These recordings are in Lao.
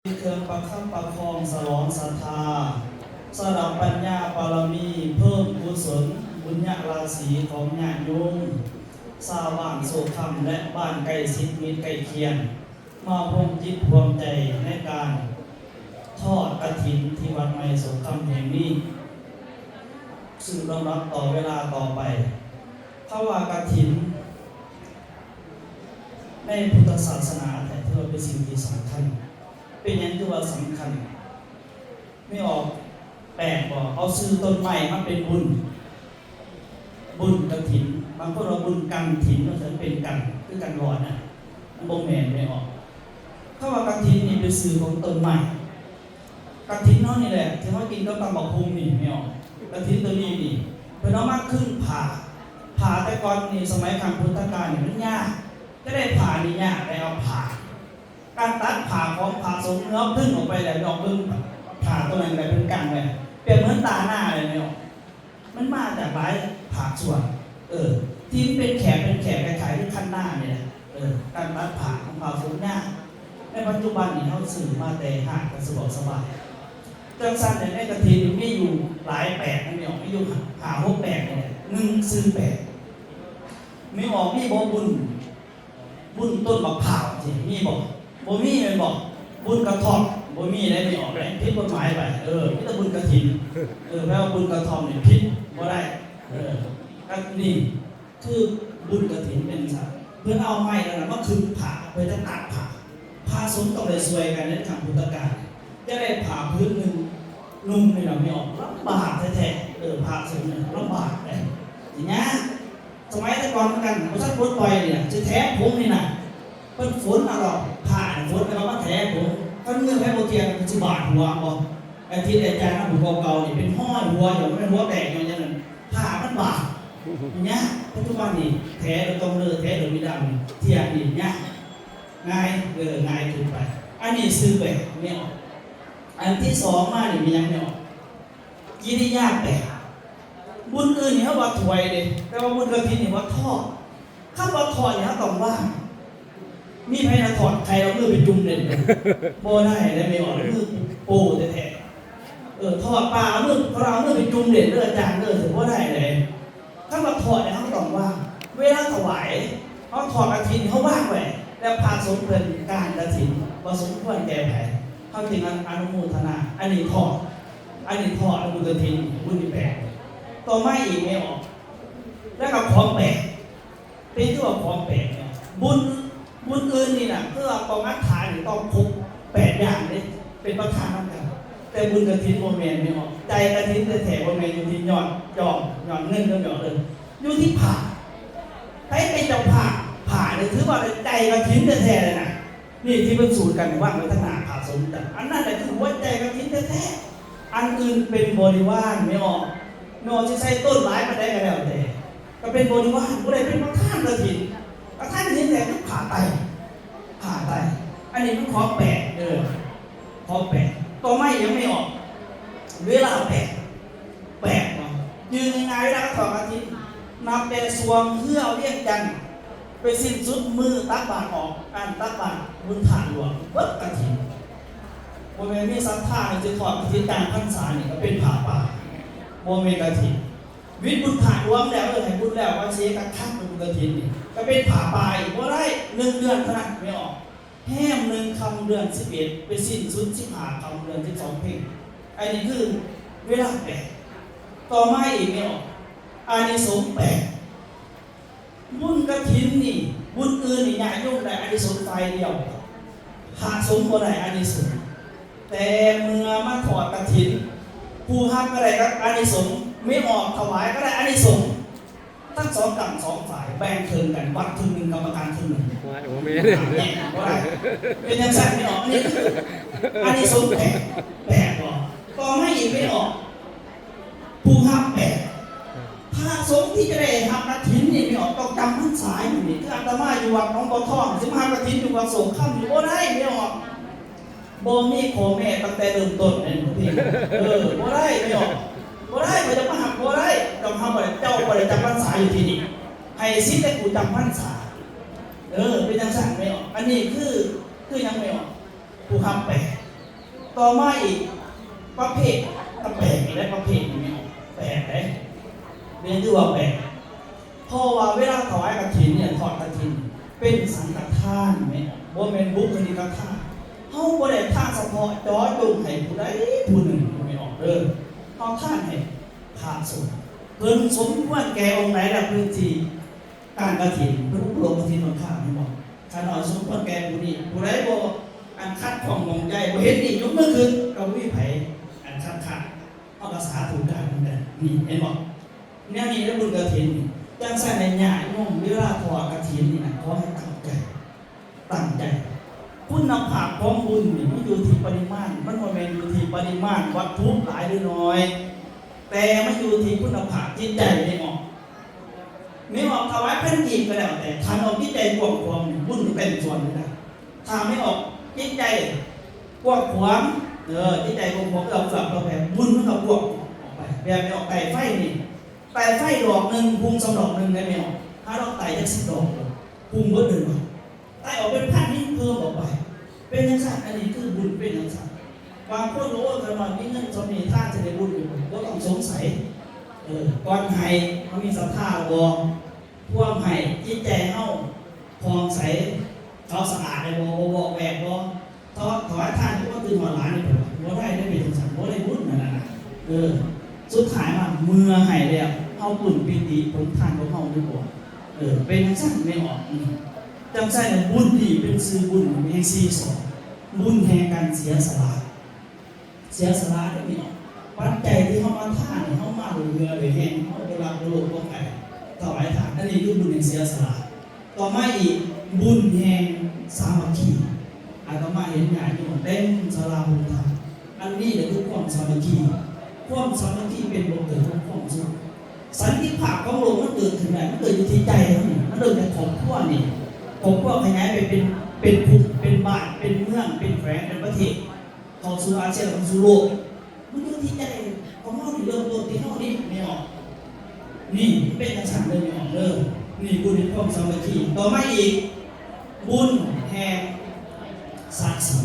ເຄື່ອງປະຄັບປະຄອງສະຫຼອງສັດທາ, ສະດັບປັນຍາບາລະມີ, ເພີ່ມກຸສົນບຸນຍະລາສີຂອງຍາດໂຍມຊາວບ້ານໂຊກຄຳ ແລະ ບ້ານໃກ້ຊິດມິດໃກ້ຄຽງ ມາຮ່ວມຈິດຮ່ວມໃຈໃນການທອດກະຖິນທີ່ວັດໃໝ່ໂຊກຄຳແຫ່ງນີ້ ສືບລຳດັບຕໍ່ເວລາຕໍ່ໄປ. ຄຳວ່າກະຖິນ ໃນພຸດທະສາສະໜາແທ້ ຖືວ່າເປັນສິ່ງທີ່ສຳຄັນ. ເປັນຫຍັງຖືວ່າສຳຄັນ? ແມ່ອອກແປກບໍ່? ເອົາຊື່ຕົ້ນໄມ້ມາເປັນບຸນ, ບຸນກະຖິນ. ບາງຄົນວ່າບຸນກັນຖິນ ວ່າຊັ້ນ, ເປັນກັນ ຄືກັນລອຍນະ. ມັນບໍ່ແມ່ນ, ແມ່ອອກ. ຄຳວ່າກະຖິນນີ້ເປັນຊື່ຂອງຕົ້ນໄມ້. ກະຖິນເຮົານີ້ແຫຼະ ທີ່ເຮົາກິນກັບຕຳບັກຫຸ່ງນີ້ ແມ່ອອກ. ກະຖິນໂຕນີ້ນີ້ ເພິ່ນເອົາມາຄຶງຜ້າ. ຜ້າແຕ່ກ່ອນນີ້ ສະໄໝຄັ້ງພຸດທະການນີ້ມັນຍາກ, ຈະໄດ້ຜ້ານີ້ຍາກ ໄດ້ເອົາຜ້າ. ການຕັດຜ້າຂອງພະສົງເມື່ອຄຶງອອກໄປແລ້ວ ແມ່ອອກເບິ່ງຜ້າໂຕນັ້ນແຫຼະ ເພິ່ນກັ້ນໄວ້ ປຽບເໝືອນຕາໜ້າເລີຍ ແມ່ອອກ. ມັນມາຈາກຫຼາຍພາກສ່ວນ ເອີ ທີ່ມັນເປັນແຂບເປັນແຂບ ຄ້າຍໆຄືຄັນນານີ້ແຫຼະ. ເອີ ການຕັດຜ້າຂອງພະສົງຍາກ. ໃນປັດຈຸບັນນີ້ເຮົາຊື້ມາແຕ່ຮ້ານກະສະດວກສະບາຍ. ຈັ່ງຊັ້ນແຫຼະ ໃນກະຖິນມີຢູ່ຫຼາຍແປກນະ ແມ່ອອກ, ມີຢູ່ຫ້າຫົກແປກນີ້ແຫຼະ. ໜຶ່ງ ຊື່ແປກ. ແມ່ອອກ ມີບໍ່ບຸນ ບຸນຕົ້ນບັກພ້າວ ຊິມີບໍ່? ບໍ່ມີແມ່ນບໍ່? ບຸນກະທ່ອມ ບໍ່ມີໄດ໋ ແມ່ອອກ ເດ້ ຜິດກົດໝາຍໄປ. ເອີ ມີແຕ່ບຸນກະຖິນ. ເອີ ແປວ່າບຸນກະທ່ອມນີ້ຜິດ ບໍ່ໄດ້. ເອີ ກະນີ້ ຄືບຸນກະຖິນເປັນຊັ້ນ ເພິ່ນເອົາໄມ້ນັ້ນນະມາຄຶງຜ້າ ເພື່ອຈະຕັດຜ້າ. ພະສົງຕ້ອງໄດ້ຊ່ວຍກັນໃນຄັ້ງພຸດທະການ ຈະໄດ້ຜ້າຜືນໜຶ່ງນຸ່ງນີ້ນະ ແມ່ອອກ ລຳບາກແທ້ໆ. ເອີ ພະສົງນີ້ລຳບາກເດ້ ຍາກ. ສະໄໝແຕ່ກ່ອນຄືກັນ ບໍ່ທັນປົດປ່ອຍນີ້ນະ ຊິແຖມຜົງນີ້ນະ ເພິ່ນຝົນເອົາດອກ ຜ້າຝົນເອົາມາແຖມຜົງ. ຄັນເມື່ອໃຜບໍ່ທ່ຽງ ເພິ່ນຊິບາດຫົວບໍ່? ອາທິດອາຈານນຳຜູ້ເກົ່າໆນີ້ ເປັນຮອຍຫົວຢູ່ ມັນຫົວແຕກຍ້ອນຫຍັງນັ້ນ ຜ້າມັນບາດ. ຍາກ. ປັດຈຸບັນນີ້ແຖກໍຕ້ອງເລີ ແຖດອກມີດຳ ທ່ຽງນີ້ຍາກ. ງ່າຍ ເອີ ງ່າຍຂຶ້ນໄປ. ອັນນີ້ຊື່ແປກ ແມ່ອອກ. ອັນທີສອງມານີ້ແມ່ນຫຍັງ ແມ່ອອກ? ກິລິຍາແປກ. ບຸນອື່ນນີ້ເຮົາວ່າຖວາຍເດ້ ແຕ່ວ່າບຸນກະຖິນນີ້ວ່າທອດ. ຄຳວ່າທອດນີ້ເຮົາຕ້ອງວາງ. ມີໃຜນະທອດໄຂ່ເອົາມືໄປຈຸ່ມເຫຼັ້ນ? ບໍ່ໄດ້ເດ້ ແມ່ອອກ ມືໂປ້ແທ້ໆ. ເອີ ທອດປາເອົາມື ເຂົາເອົາມືໄປຈຸ່ມເຫຼັ້ນເດີອາຈານເດີ ຊິບໍ່ໄດ້ເດ້. ຄຳວ່າທອດນີ້ເຮົາຕ້ອງວາງ. ເວລາຖວາຍ ເຮົາທອດກະຖິນ ເຮົາວາງໄວ້ ແລ້ວພະສົງເພິ່ນການກະຖິນ ບໍ່ສົມຄວນແກ່ໃຜ ເຮົາຈຶ່ງອະນຸໂມທະນາ. ອັນນີ້ທອດ ອັນນີ້ທອດບຸນກະຖິນ ບຸນນີ້ແປກ. ຕໍ່ມາອີກ ແມ່ອອກ ແລ້ວກໍຂອງແປກ. ເປັນຄືວ່າຂອງແປກເນາະ ບຸນ ບຸນອື່ນນີ້ນະ ຄືວ່າຕ້ອງອະຖານີ້ຕ້ອງຄົບແປດຢ່າງເດ້ ເປັນປະທານນຳກັນ. ແຕ່ບຸນກະຖິນບໍ່ແມ່ນເນາະ ໃຈກະຖິນແທ້ໆ ບໍ່ແມ່ນຢູ່ທີ່ຍອດຈອງ ຍອດເງິນເນາະ ເອີ ຢູ່ທີ່ພະ. ໃຜເປັນເຈົ້າພາບ ພະນີ້ຖືວ່າໄດ້ໃຈກະຖິນແທ້ໆເລີຍນະ. ນີ້ທີ່ເພິ່ນສູດກັນວາງໄວ້ທາງໜ້າພະສົງ ອັນນັ້ນແຫຼະຄືຫົວໃຈກະຖິນແທ້ໆ. ອັນອື່ນເປັນບໍລິວານ ແມ່ອອກ ແມ່ອອກ ຊິໃສ່ຕົ້ນຫຼາຍປານໃດກໍແລ້ວແຕ່ ກໍເປັນບໍລິວານ ບໍ່ໄດ້ເປັນປະທານກະຖິນ. ປະທານກະຖິນແທ້ຄືຜ້າໄຕ ຜ້າໄຕ. ອັນນີ້ມັນຂອງແປກເດີ ຂອງແປກ. ຕໍ່ມາອີກຫຍັງ ແມ່ອອກ? ເວລາແປກ ແປກເນາະ ຈື່ງ່າຍໆ ເວລາເຂົາທອດກະຖິນ ນັບແຕ່ຊ່ວງເຮືອວຽງຈັນ ໄປສິ້ນສຸດມື້ຕັກບາດອອກ ອັນ ຕັກບາດບຸນທາດຫຼວງ ເບິດກະຖິນ. ບໍ່ແມ່ນມີສັດທານີ້ຊິທອດກະຖິນກາງພັນສານີ້ ກໍເປັນຜ້າປ່າ ບໍ່ແມ່ນກະຖິນ. ວິດບຸນທາດຫຼວງແລ້ວ ເອີ ໃຫ້ບຸນແລ້ວ ວ່າຊິເຮັດຄັກໆ ເປັນບຸນກະຖິນນີ້ ກໍເປັນຜ້າປ່າອີກ ບໍ່ໄດ້ ໜຶ່ງເດືອນເທົ່ານັ້ນ ແມ່ອອກ. ແຮມໜຶ່ງຄ່ຳເດືອນສິບເອັດ ໄປສິ້ນສຸດສິບຫ້າຄ່ຳເດືອນສິບສອງເພັງ. ອັນນີ້ຄືເວລາແປກ. ຕໍ່ມາອີກແມ່ອອກ ອານິສົງແປກ. ບຸນກະຖິນນີ້ ບຸນອື່ນນີ້ຍາດໂຍມໄດ້ອານິສົງຝ່າຍດຽວ ພະສົງບໍ່ໄດ້ອານິສົງ. ແຕ່ເມື່ອມາທອດກະຖິນ ຜູ້ຮັບກໍໄດ້ອານິສົງ ແມ່ອອກຖວາຍກໍໄດ້ອານິສົງ. ທັງສອງກ້ຳສອງຝ່າຍແບ່ງເຄິ່ງກັນ ວັດເຄິ່ງໜຶ່ງ ກຳມະການເຄິ່ງໜຶ່ງ. ໂອ້ຍ ບໍ່ແມ່ນ ແຍກກັນບໍ່ໄດ້ ເປັນຈັ່ງຊັ້ນພີ່ນ້ອງ. ອັນນີ້ຄືອານິສົງແປກ ແປກບໍ່? ຕໍ່ມາອີກແມ່ອອກ ຜູ້ຮັບແປກ ພະສົງທີ່ຈະໄດ້ຮັບກະຖິນນີ້ແມ່ອອກ ຕ້ອງຈຳພັນສາຢູ່ນີ້. ຄືອາດຕະມາຢູ່ວັດໜອງບົວທອງ ຊິມາຮັບກະຖິນຢູ່ວັດໂຊກຄຳນີ້ບໍ່ໄດ້ແມ່ອອກ. ບໍ່ມີຂໍ້ແມ້ຕັ້ງແຕ່ເລີ່ມຕົ້ນແມ່ນບໍ່ພີ່? ເອີ ບໍ່ໄດ້ແມ່ອອກ ບໍ່ໄດ້ ຂ້ອຍຈະມາຮັບບໍ່ໄດ້. ເຈົ້າຮັບບໍ່ໄດ້ ເຈົ້າບໍ່ໄດ້ຈຳພັນສາຢູ່ທີ່ນີ້ ໃຫ້ສິດແຕ່ກູຈຳພັນສາ. ເອີ ເປັນຈັ່ງຊັ້ນແມ່ອອກ. ອັນນີ້ຄື ຄືຫຍັງແມ່ອອກ? ຜູ້ຮັບແປກ. ຕໍ່ມາອີກປະເພດ ກະແປກອີກແລ້ວ ປະເພດນີ້ແປກເດ້ ເປັນຫຍັງຄືວ່າແປກ? ເພາະວ່າເວລາຖວາຍກະຖິນນີ້ ທອດກະຖິນ ເປັນສັງຄະທານແມ່ນ ບໍ່ແມ່ນບຸກຄະລິກກະທານ. ເຮົາບໍ່ໄດ້ທານສະເພາະເຈາະຈົງໃຫ້ຜູ້ໃດຜູ້ໜຶ່ງ ແມ່ນອອກເດີ ເຮົາທານໃຫ້ພະສົງ. ເພິ່ນສົມຄວນແກ່ອົງໃດລະ ເພິ່ນຊິ ການກະຖິນ ເພິ່ນອຸປໂລກກະຖິນຂ້ອນຂ້າງ ແມ່ນບໍ່? ຂ້ານ້ອຍສົມຄວນແກ່ຜູ້ນີ້ ຜູ້ໃດບໍ່ ອັນ ຂັດຂ້ອງໝອງໃຈ ບໍ່ເຫັນດີ ຍົກມືຂຶ້ນ ກໍບໍ່ມີໃຜ ອັນ ຄັດຄ້ານ ເຮົາກໍສາທຸການນຳກັນ ນີ້ ເຫັນບໍ່? ແນວນີ້ແຫຼະບຸນກະຖິນນີ້. ຈັ່ງຊັ້ນໃນຍາດໂຍມ ເວລາທອດກະຖິນນີ້ນະ ຂໍໃຫ້ຕັ້ງໃຈ ຕັ້ງໃຈ. ຄຸນນະພາບຂອງບຸນນີ້ ມັນຢູ່ທີ່ປະລິມານ ມັນບໍ່ແມ່ນຢູ່ທີ່ປະລິມານວັດຖຸຫຼາຍຫຼືໜ້ອຍ ແຕ່ມັນຢູ່ທີ່ຄຸນນະພາບຈິດໃຈ ແມ່ນບໍ່? ແມ່ນອອກຖວາຍພັນກີບກໍແລ້ວແຕ່ ຄັນອອກຈິດໃຈກວ້າງຂວາງ ບຸນກໍເຕັມສ່ວນເລີຍນະ. ຖ້າແມ່ນອອກຈິດໃຈກວ້າງຂວາງ ເອີ ຈິດໃຈກວ້າງຂວາງ ເອື້ອເຟື້ອເຜື່ອແຜ່ ບຸນມັນກໍກວ້າງອອກໄປ. ແບບແມ່ນອອກໄຕ່ໄຟນີ້ ໄຕ່ໄຟດອກໜຶ່ງ ຮຸ່ງສ່ຳດອກໜຶ່ງໄດ້ແມ່ນອອກ ຖ້າເຮົາໄຕ່ຈັກສິບດອກ ຮຸ່ງເບິດເລີຍ. ໄຕ່ອອກເປັນພັນຍິ່ງເພີ່ມອອກໄປ ເປັນຈັ່ງຊັ້ນ. ອັນນີ້ຄືບຸນເປັນຈັ່ງຊັ້ນ. ບາງຄົນກໍ ໂອ້ຍ ຂ້ານ້ອຍມີເງິນສ່ຳນີ້ ທານຊິໄດ້ບຸນຢູ່ບໍ່? ບໍ່ຕ້ອງສົງໄສ. ເອີ ກ່ອນໃຫ້ເຮົາມີສັດທາແລ້ວບໍ່? ພວມໃຫ້ຈິດໃຈເຮົາຜ່ອງໃສ ເຂົາສະອາດແລ້ວບໍ່? ບໍ່ວອກແວກບໍ່? ຖວາຍ ຖວາຍທານທີ່ວ່າຕື່ນຮອດຫຼານນີ້ ບໍ່ໄດ້ເດ້ ເປັນຈັ່ງຊັ້ນ ບໍ່ໄດ້ບຸນນັ້ນນະ. ເອີ ສຸດທ້າຍມາເມື່ອໃຫ້ແລ້ວ ເຮົາປຶ້ມປີຕິຜົນທານຂອງເຮົາຫຼືບໍ່? ເອີ ເປັນຈັ່ງຊັ້ນແມ່ນບໍ່? ອືມ ຈັ່ງຊັ້ນແຫຼະ ບຸນນີ້ເປັນຊື່ບຸນແຫ່ງສີ່ສອງ ບຸນແຫ່ງການເສຍສະຫຼະ ເສຍສະຫຼະເດ້ພີ່ນ້ອງ. ປັດໄຈທີ່ເຮົາມາທານນີ້ ເຮົາມາດ້ວຍເຫື່ອດ້ວຍແຮງ ເຮົາບໍ່ລັກບໍ່ໂລບບໍ່ໃຄ ຖວາຍທານ ອັນນີ້ຄືບຸນແຫ່ງເສຍສະຫຼະ. ຕໍ່ມາອີກ ບຸນແຫ່ງສາມັກຄີ. ອາດຕະມາເຫັນຍາດໂຍມເຕັມສາລາໂຮງທຳ ອັນນີ້ແຫຼະຄືຄວາມສາມັກຄີ. ຄວາມສາມັກຄີເປັນບໍ່ເກີດຂອງຄວາມສຸກ. ສັນຕິພາບຂອງໂລກມັນເກີດຂຶ້ນໄດ້ ມັນເກີດຢູ່ທີ່ໃຈເຮົານີ້ ມັນເລີ່ມຈາກຄອບຄົວນີ້. ຄອບຄົວຂະຫຍາຍໄປເປັນ ເປັນພູ ເປັນບ້ານ ເປັນເມືອງ ເປັນແຂວງ ເປັນປະເທດ ເຂົ້າສູ່ອາຊຽນ ເຂົ້າສູ່ໂລກ ມັນຢູ່ທີ່ໃຈຂອງເຮົານີ້ ເລີ່ມຕົ້ນທີ່ເຮົານີ້ ແມ່ນບໍ່? ນີ້ ມັນເປັນຈັ່ງຊັ້ນເດີ ແມ່ນບໍ່ເດີ? ນີ້ບຸນແຫ່ງຄວາມສາມັກຄີ. ຕໍ່ມາອີກ ບຸນແຫ່ງສັກສີ.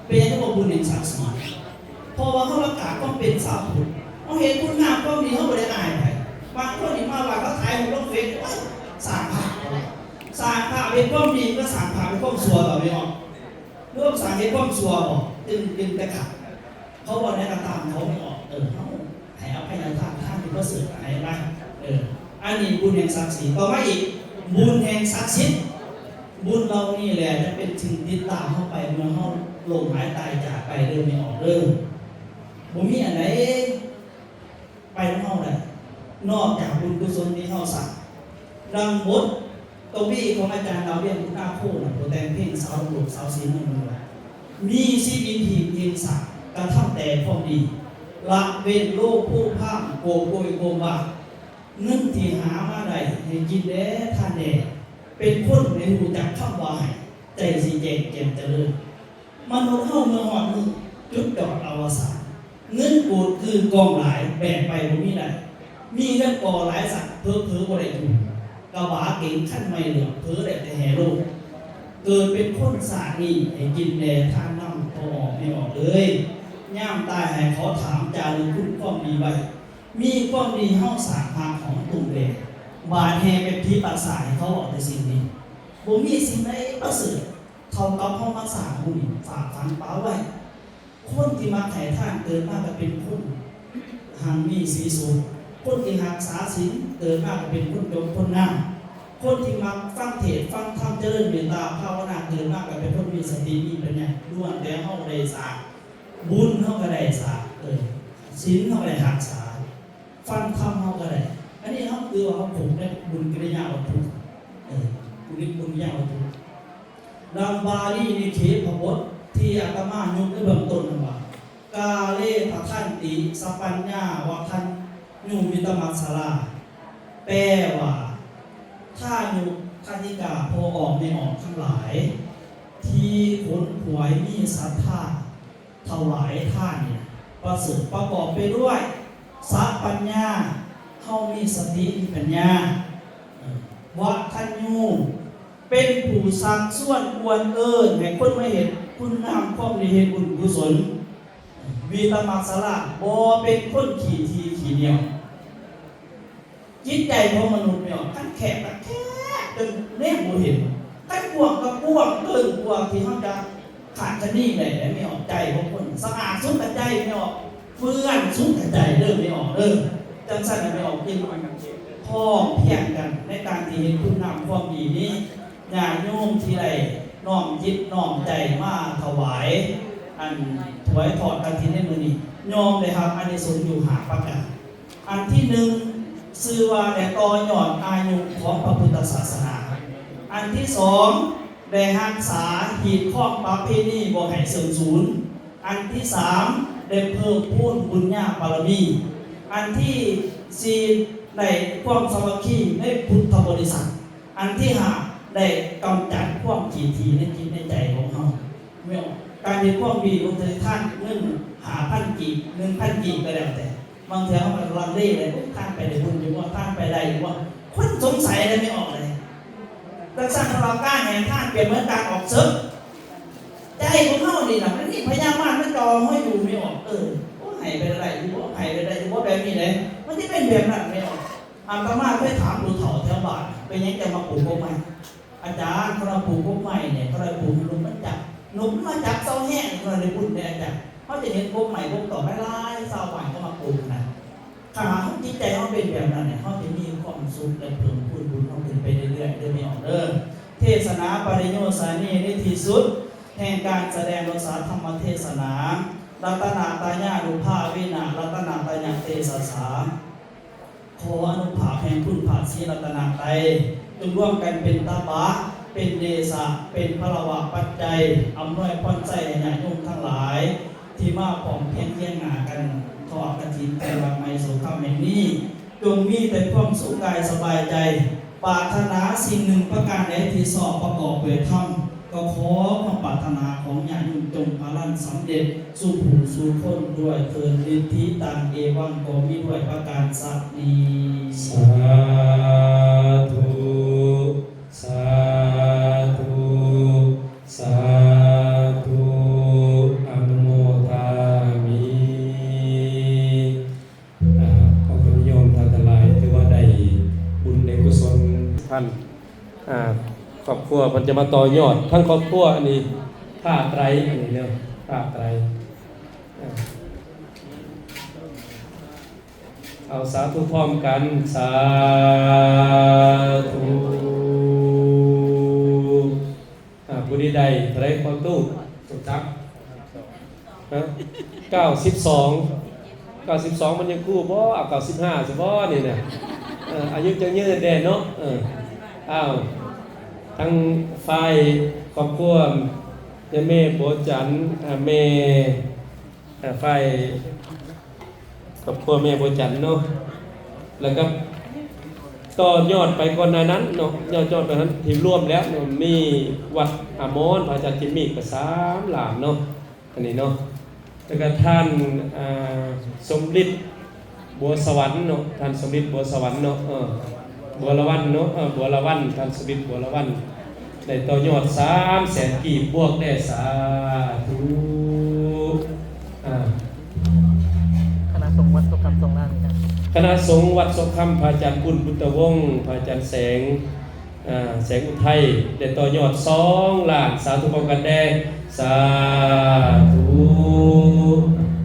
ເປັນຫຍັງເຂົາບອກບຸນແຫ່ງສັກສີ? ເພາະວ່າເຮົາປະກາດຄວາມເປັນຊາວພຸດ ເຮົາເຮັດຄຸນງາມຄວາມດີ ເຮົາບໍ່ໄດ້ອາຍໃຜ. ບາງຄົນນີ້ມາວ່າເຂົາຖ່າຍຮູບລົງເຟສ ໂອ້ຍ ສ້າງພາບ ສ້າງພາບເຮັດຄວາມດີ ກໍສ້າງພາບເຮັດຄວາມຊົ່ວຕໍ່ ແມ່ນບໍ່? ເລື່ອງສ້າງເຮັດຄວາມຊົ່ວບໍ່? ຈຶ່ງ ຈຶ່ງຈະຂັດ. ເຂົາເວົ້າແນວໃດກໍຕາມເຂົາ ແມ່ນບໍ່? ເອີ ເຮົາໃຫ້ອະໄພຍະທານ ທານທີ່ປະເສີດໃຫ້ມາ. ເອີ ອັນນີ້ບຸນແຫ່ງສັກສີ. ຕໍ່ມາອີກ ບຸນແຫ່ງສັກສິດ. ບຸນເຫຼົ່ານີ້ແຫຼະຈະເປັນສິ່ງຕິດຕາມເຮົາໄປເມື່ອເຮົາລົ້ມຫາຍຕາຍຈາກໄປເດີ ແມ່ນບໍ່ເດີ? ບໍ່ມີອັນໃດ ໄປນຳເຮົາໄດ້ ນອກຈາກບຸນກຸສົນທີ່ເຮົາສ້າງ. ດັ່ງບົດກະວີຂອງອາຈານດາວວຽງ ບຸນນາໂຄນະ ຜູ້ແຕ່ງເພງສາວໂລກສາວສີນະ ເພິ່ນວ່າ ມີຊີວິດທີ່ເພງສາ ກະທຳແຕ່ຄວາມດີ ລະເວັ້ນໂລໂພພາມ ໂກໂກຍໂກມວ່າ ເງິນທີ່ຫາມາໄດ້ ໃຫ້ກິນແດ່ທານແດ່ ເປັນຄົນໃຫ້ຮູ້ຈັກຄຳວ່າໃຫ້ ໃຈຊິແຈ້ງແຈ່ມຈະເລີນ. ມະນຸດເຮົາເມື່ອຮອດມື້ຈຸດຈອດອະວະສານ ເງິນໂກດຄືກອງຫຼາຍ ແບກໄປບໍ່ມີໄດ້ ມີເຮືອນກໍຫຼາຍສັກ ເຜີໆບໍ່ໄດ້ຢູ່ ກະບະເກັງຄັນໃໝ່ເຫຼືອ ເຜີໄດ້ແຕ່ແຫ່ໂລງ. ເກີດເປັນຄົນຊາດນີ້ ໃຫ້ກິນແດ່ທານນຳ ພໍ່ອອກແມ່ອອກເອີຍ ຍາມຕາຍໃຫ້ເຂົາຖາມຈາລຶກຄຸນຄວາມດີໄວ້ ມີຄວາມດີເຮົາສາດຫາກຂອງຕຸ່ມແດ່ ບາດແຫ່ແບບຜີປັດສາດ ໃຫ້ເຂົາເວົ້າແຕ່ສິ່ງດີ. ບໍ່ມີສິ່ງໃດປະເສີດ ເທົ່າກັບເຮົາມາສ້າງບຸນຝາກຝັງປະໄວ້. ຄົນທີ່ມັກໃຫ້ທານເກີດມາກໍເປັນຄົນຮັ່ງມີສີສຸກ, ຄົນທີ່ຮັກສາສິນເກີດມາກໍເປັນຄົນຈົບຄົນງາມ, ຄົນທີ່ມັກຟັງເທດຟັງທຳ ຈະເລີນເມດຕາພາວະນາ ເກີດມາກໍເປັນຄົນມີສະຕິມີປັນຍາ, ລ້ວນແຕ່ເຮົາໄດ້ສ້າງ ບຸນເຮົາກໍໄດ້ສ້າງ, ເອີ ສິນເຮົາກໍໄດ້ຮັກສາ. ຟັງທຳເຮົາກໍໄດ້. ອັນນີ້ເຮົາຖືວ່າເຮົາຜູກໃນບຸນກິລິຍາວັດຖຸ, ເອີ ບຸນກິລິຍາວັດຖຸ. ດັ່ງບາລີນິເຂດພະບົດທີ່ອາດຕະມາຍົກໃນເບື້ອງຕົ້ນນັ້ນວ່າ ກາເລພະທັນຕິ ສະປັນຍາວັດທັນຍູມິຕະມັດສະລາ ແປວ່າ ທາຍຸຄະຕິກາ ພໍ່ອອກແມ່ອອກທັງຫຼາຍ ທີ່ຂົນຂວາຍມີສັດທາ ຖວາຍທານນີ້ປະເສີດ ປະກອບໄປດ້ວຍສະປັນຍາ, ເຮົາມີສະຕິມີປັນຍາ, ວະທັນຍູ ເປັນຜູ້ຊັກຊວນກວນເອີ້ນໃຫ້ຄົນມາເຮັດຄຸນງາມຄວາມດີ ເຮັດບຸນກຸສົນ. ວິຕະມັດສະລະ ບໍ່ເປັນຄົນຂີ້ຖີ່ຂີ້ໜຽວ. ຈິດໃຈຂອງມະນຸດແມ່ອອກ ຄັນແຄບກໍແຄບຈົນແນມບໍ່ເຫັນ, ຄັນກວ້າງກໍກວ້າງເກີນກວ່າທີ່ເຮົາຈະຄາດຄະເນໄດ້ແຫຼະແມ່ອອກ. ໃຈຂອງຄົນສະອາດສຸດກໍໃຈແມ່ອອກ, ເປື້ອນສຸດກໍໃຈເດີແມ່ອອກເດີ. ຈັ່ງຊັ້ນແມ່ອອກຈຶ່ງພ້ອມພຽງກັນໃນການທີ່ເຮັດຄຸນງາມຄວາມດີນີ້. ຍາດໂຍມທີ່ໄດ້ນ້ອມຈິດນ້ອມໃຈມາຖວາຍ ອັນຖວາຍທອດກະຖິນໃນມື້ນີ້ ຍ່ອມໄດ້ຮັບອານິສົງຢູ່ຫ້າປະການ. ອັນທີໜຶ່ງ ຊື່ວ່າໄດ້ຕໍ່ຍອດອາຍຸຂອງພະພຸດທະສາສະໜາ. ອັນທີສອງ ໄດ້ຮັກສາຮີດຄອງປະເພນີບໍ່ໃຫ້ເສື່ອມສູນ. ອັນທີສາມ ໄດ້ເພີ່ມພູນບຸນຍາບາລະມີ. ອັນທີສີ່ ໄດ້ຄວາມສາມັກຄີໃນພຸດທະບໍລິສັດ. ອັນທີຫ້າ ໄດ້ກຳຈັດຄວາມຂີ້ຖີ່ໃນຈິດໃນໃຈຂອງເຮົາ. ແມ່ນ ການເຮັດຄວາມດີ ບໍ່ໄດ້ທານເງິນຫ້າພັນກີບ ໜຶ່ງພັນກີບກໍແລ້ວແຕ່, ບາງເທື່ອເຮົາກໍລັງເລເລີຍ ໂອ້ຍ ທານໄປໄດ້ບຸນຢູ່ບໍ່ ທານໄປໄດ້ຢູ່ບໍ່ ຄົນສົງໄສເລີຍ ແມ່ອອກເລີຍ. ຈັ່ງຊັ້ນ ເພາະວ່າການໃຫ້ທານເປັນເໝືອນການອອກເສິກ. ໃຈຂອງເຮົານີ້ນະ ມັນມີພະຍາມານມາຈ່ອງເຮົາຢູ່ ແມ່ອອກ. ເອີ ໂອ້ຍ ໃຫ້ໄປໄດ້ຢູ່ບໍ່ ໃຫ້ໄປໄດ້ຢູ່ບໍ່ ແບບນີ້ເດ້ ມັນຈະເປັນແບບນັ້ນ ແມ່ອອກ. ອາດຕະມາເຄີຍຖາມຜູ້ເຖົ້າແຖວບ້ານ ເປັນຫຍັງຈະມາປູກກົກໄມ້? ອາຈານ ເຂົາວ່າປູກກົກໄມ້ນີ້ ເຂົາໄດ້ປູກໃຫ້ນົກມັນຈັບ, ນົກມັນມາຈັບເຊົາແຮງ ເຂົາໄດ້ບຸນເດ້ອາຈານ. ເຮົາຈະເຫັນກົກໄມ້ກົກຕອກຫຼາຍໆ ຊາວບ້ານເຂົາມາປູກນະ. ຖ້າຫາກຈິດໃຈເຮົາເປັນແບບນັ້ນ ເຮົາຈະມີຄວາມສຸກ ແລະ ເພີ່ມພູນບຸນເຮົາຂຶ້ນໄປເລື້ອຍໆ ເດີແມ່ອອກເດີ. ເທສະໜາປະລິໂຍສານີ ໃນທີ່ສຸດແຫ່ງການສະແດງໂລສາທຳມະເທສະໜາ ລັດຕະນະຕາຍານຸພາເວນະ ລັດຕະນະຕາຍະເຕສະສາ. ຂໍອະນຸພາບແຫ່ງຄຸນພະສີລັດຕະນະໄຕ ຈົ່ງລວມກັນເປັນຕະບະ ເປັນເດຊະ ເປັນພະລະວະປັດໄຈ ອຳນວຍພອນໄຊໃຫ້ຍາດໂຍມທັງຫຼາຍ ທີ່ມາພ້ອມພຽງຄຽງໜ້າກັນທອດກະຖິນໃນວັດໃໝ່ໂສຄຳແຫ່ງນີ້ ຈົ່ງມີແຕ່ຄວາມສຸກກາຍສະບາຍໃຈ. ປາດຖະໜາສິ່ງໜຶ່ງປະການໃດທີ່ຊອບປະກອບດ້ວຍທຳ ກໍຂໍຄວາມປາດຖະໜາຂອງຍາດໂຍມຈົ່ງພາລັນສຳເລັດສູ່ຜູ້ສູ່ຄົນດ້ວຍເທີ້ນ. ນິດທິຕັງເອວັງ ກໍມີດ້ວຍປະການສະນີ້. ສາທຸ ສາທຸ ສາທຸ ອະນຸໂມທາມິ. ອາ ຂອບຄຸນໂຍມທ່ານທັງຫຼາຍ ຖືວ່າໄດ້ບຸນໄດ້ກຸສົນ. ທ່ານ ອາ ຄອບຄົວເພິ່ນຈະມາຕໍ່ຍອດ ທັງຄອບຄົວ ອັນນີ້ຜ້າໄຕຣ ອັນນີ້ເນາະ ຜ້າໄຕຣ. ອາ ເອົາສາທຸພ້ອມກັນ ສາທຸ. ອາ ຜູ້ນີ້ໄດ້ເທົ່າໃດ ພໍ່ຕູ້ ຮູ້ຈັກ? ຮະ? ເກົ້າສິບສອງ ເກົ້າສິບສອງ ມັນຍັງຄູ່ບໍ່? ເອົາ ເກົ້າສິບຫ້າ ຊິບໍ່ນີ້ນະ? ເອີ ອາຍຸຈັ່ງຍືນແດ່ເນາະ. ເອີ ອ້າວ ທາງຝ່າຍຄອບຄົວ ຍາແມ່ບົວຈັນ ອາ ແມ່ ອາ ຝ່າຍ ຄອບຄົວແມ່ບົວຈັນເນາະ ແລ້ວກໍຕໍ່ຍອດໄປກ່ອນໜ້ານັ້ນເນາະ ຍອດ ຍອດໄປນັ້ນທີ່ລວມແລ້ວເນາະ ມີວັດອາມອນ ພະອາຈານຈິມມີ ກໍສາມຫຼານເນາະ ອັນນີ້ເນາະ ແລ້ວກໍທ່ານ ອາ ສົມລິດ ບົວສະຫວັນເນາະ ທ່ານສົມລິດ ບົວສະຫວັນເນາະ ເອີ ບົວລະວັນເນາະ ເອີ ບົວລະວັນ ທ່ານສົມລິດ ບົວລະວັນ ໄດ້ຕໍ່ຍອດສາມແສນກີບບວກແດ່ ສາທຸ. ອາ ຄະນະສົງວັດໂສຄຳສອງລ້ານນີ້ນະ ຄະນະສົງວັດໂສຄຳ ພະອາຈານບຸນ ບຸດຕະວົງ ພະອາຈານແສງ ອາ ແສງອຸໄທ ໄດ້ຕໍ່ຍອດສອງລ້ານ ສາທຸພ້ອມກັນແດ່ ສາທຸ.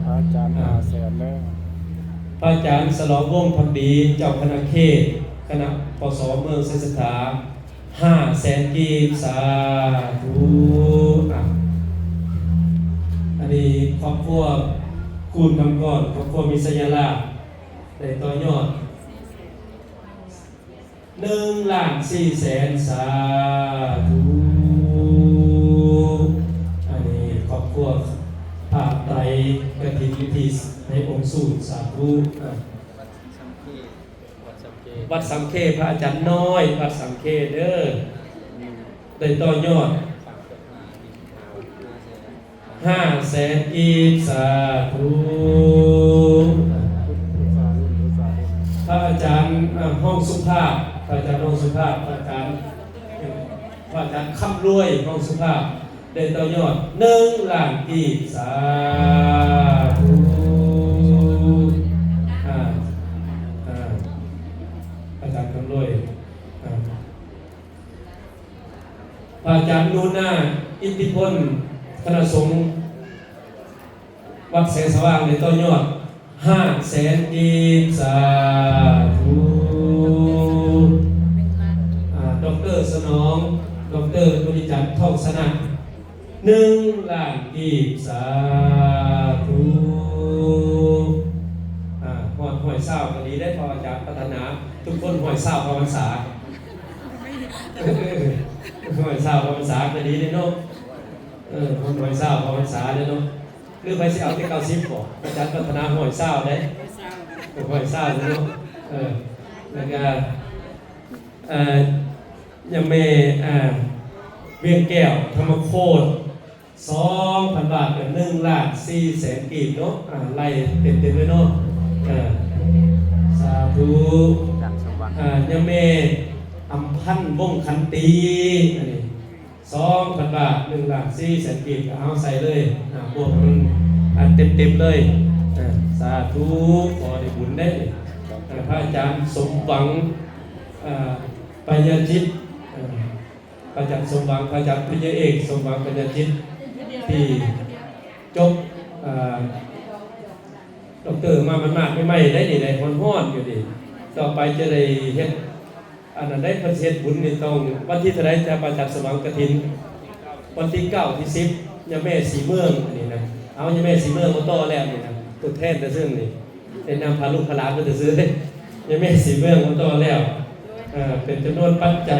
ພະອາຈານຫ້າແສນແລ້ວ ພະອາຈານສະຫຼອງ ວົງພັກດີ ເຈົ້າຄະນະເຂດ ຄະນະ ປສ ເມືອງໄຊສັດຖາ ຫ້າແສນກີບ ສາທຸ. ອາ ອັນນີ້ຄອບຄົວຄູນຄຳກອນ ຄອບຄົວມີໄຊຍະລາບ ໄດ້ຕໍ່ຍອດ ໜຶ່ງລ້ານສີ່ແສນ ສາທຸ. ອັນນີ້ຄອບຄົວຜ້າໄຕຣ ກະຖິນ ວິທີໃນອົງສູດ ສາທຸ. ອາ ວັດສາມເຄ ພະອາຈານນ້ອຍ ວັດສາມເຄເດີ ໄດ້ຕໍ່ຍອດ ຫ້າແສນກີບ ສາທຸ. ພະອາຈານ ອາ ຮອງສຸພາບ ພະອາຈານຮອງສຸພາບ ພະອາຈານ ພະອາຈານຄຳລວຍ ຮອງສຸພາບ ໄດ້ຕໍ່ຍອດ ໜຶ່ງລ້ານກີບ ສາ ອາຈານໜູນາ ອິດທິພົນ ຄະນະສົງ ວັດແສງສະຫວ່າງ ໄດ້ຕໍ່ຍອດ ຫ້າແສນກີບ ສາທຸ. ອາ ດອກເຕີ ສະໜອງ ດອກເຕີ ບຸນນິຈັນ ທອງຊະນະ ໜຶ່ງລ້ານກີບ ສາທຸ. ອາ ຮອດຮ້ອຍຊາວກໍດີເດ້ ເພາະອາຈານປາດຖະໜາທຸກຄົນຮ້ອຍຊາວເຂົ້າພັນສາ ຮ້ອຍຊາວເຂົ້າພັນສາກໍດີເດ້ເນາະ. ເອີ ຮ້ອຍຊາວເຂົ້າພັນສາເດ້ເນາະ. ຫຼືໃຜຊິເອົາແຕ່ເກົ້າສິບບໍ? ອາຈານປາດຖະໜາຮ້ອຍຊາວເດ້. ຮ້ອຍຊາວເນາະ. ເອີ ແລ້ວກະ ເອີ ຍາແມ່ ອາ ວຽງແກ້ວ ທຳມະໂຄດ ສອງພັນບາດ ກໍໜຶ່ງລ້ານສີ່ແສນກີບເນາະ. ອາ ໄລ່ເຕັມໆເລີຍເນາະ. ເອີ ສາທຸ. ອາ ຍາແມ່ອຳພັນ ວົງຂັນຕີ ອັນນີ້ ສອງພັນບາດ ໜຶ່ງລ້ານສີ່ແສນກີບ ກໍເອົາໃສ່ເລີຍ ອາ ບວກໃຫ້ມັນ ອາ ເຕັມໆເລີຍ. ອາ ສາທຸ ຂໍໄດ້ບຸນເດ້. ອາ ພະອາຈານສົມຫວັງ ອາ ປະຍາຈິດ ອາ ພະອາຈານສົມຫວັງ ພະອາຈານປະຍາເອກ ສົມຫວັງ ປະຍາຈິດ ທີ່ຈົບ ອາ ດອກເຕີ ມາໝາດໆໃໝ່ໆໄດ໋ນີ້ ໄດ້ຮ້ອນໆຢູ່ນີ້. ຕໍ່ໄປຈະໄດ້ເຮັດ ອັນນັ້ນໄດ້ ເພິ່ນຊິເຮັດບຸນນີ້ຕ້ອງວັນທີເທົ່າໃດ ຈະ ພະອາຈານສະຫວ່າງກະຖິນ? ວັນທີເກົ້າ ທີສິບ ຍາແມ່ສີເມືອງ ອັນນີ້ນະ. ເອົາ ຍາແມ່ສີເມືອງມາຕໍ່ແລ້ວນີ້ນະ ຕົວແທນແຕ່ເຊິ່ງນີ້ ແນະນຳພາລູກພາຫຼານມາແຕ່ເຊິ່ງ ຍາແມ່ສີເມືອງມາຕໍ່ແລ້ວ. ເອີ ເປັນຈຳນວນປັດໄຈ